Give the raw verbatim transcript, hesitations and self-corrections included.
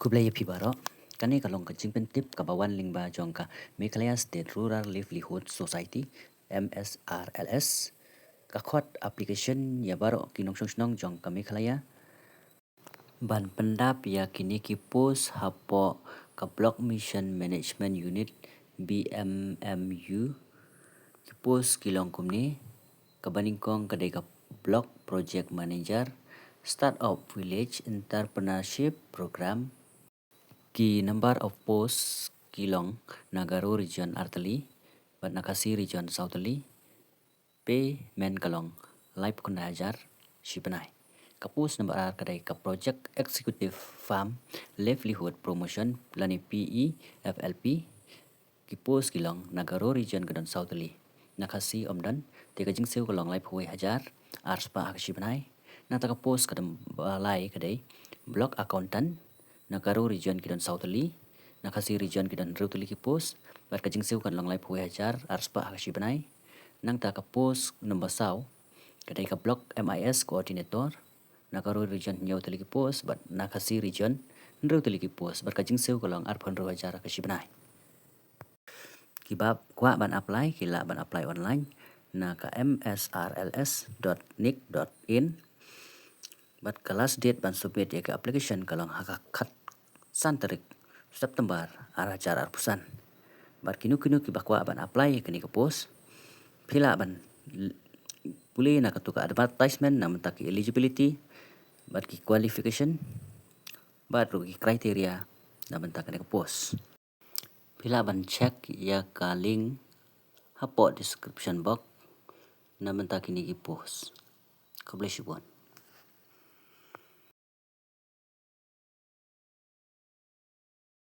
Khublei ïa phi baroh. Kane ka long ka jingpyntip kaba wan lyngba jong ka Meghalaya State Rural Livelihood Society, M S R L S. Ka khot application ïa baroh ki nongshong shnong jong ka Meghalaya ban pyndap ïa kine ki post hapoh ka Block Mission Management Unit, B M M U. Ki post ki long kumne: kaba nyngkong ka dei ka Block Project Manager, Start-up Village Entrepreneurship Program. Ki number of posts ki long na Garo Region artylli bad na Khasi Region sawtylli. Payment ka long laiphew khyndai hajar shi bnai. Ka post number ar ka dei ka Project Executive Farm Livelihood Promotion lane P E F L P. Ki post ki long na Garo Region ka don sawtylli, na Khasi ym don, te ka jingsiew ka long laiphew wei hajar ar spah ha ka shi bnai. Nangta ka post ka dang ba lai ka dei Block Accountant, na Garo Region ki don sawtylli, na Khasi Region ki don hynriewtylli ki post, bad ka jingsiew kan long laiphew wei hajar ar spah ha ka shi bnai. Nangta ka post number saw ka dei ka Block M I S Coordinator, na Garo Region hynñiewtylli ki post bad na Khasi Region hynriewtylli ki post, bad ka jingsiew ka long arphew hynriew hajar ha ka shi bnai. Kiba kwah ban apply ki lah ban apply online na ka M S R L S dot nic dot in. Bad ka last date ban submit ïa ka application ka long ha ka khatsan tarik September ar hajar arphew san. Bad kino kino kiba kwah ban apply ïa kane ka post, phi lah ban l-, pule na katu ka advertisement na bynta ki eligibility bad ki qualification bad ruh ki criteria na bynta kane ka post. Phi lah ban check ïa ka link hapoh description box na bynta kine ki post. Khublei shibun.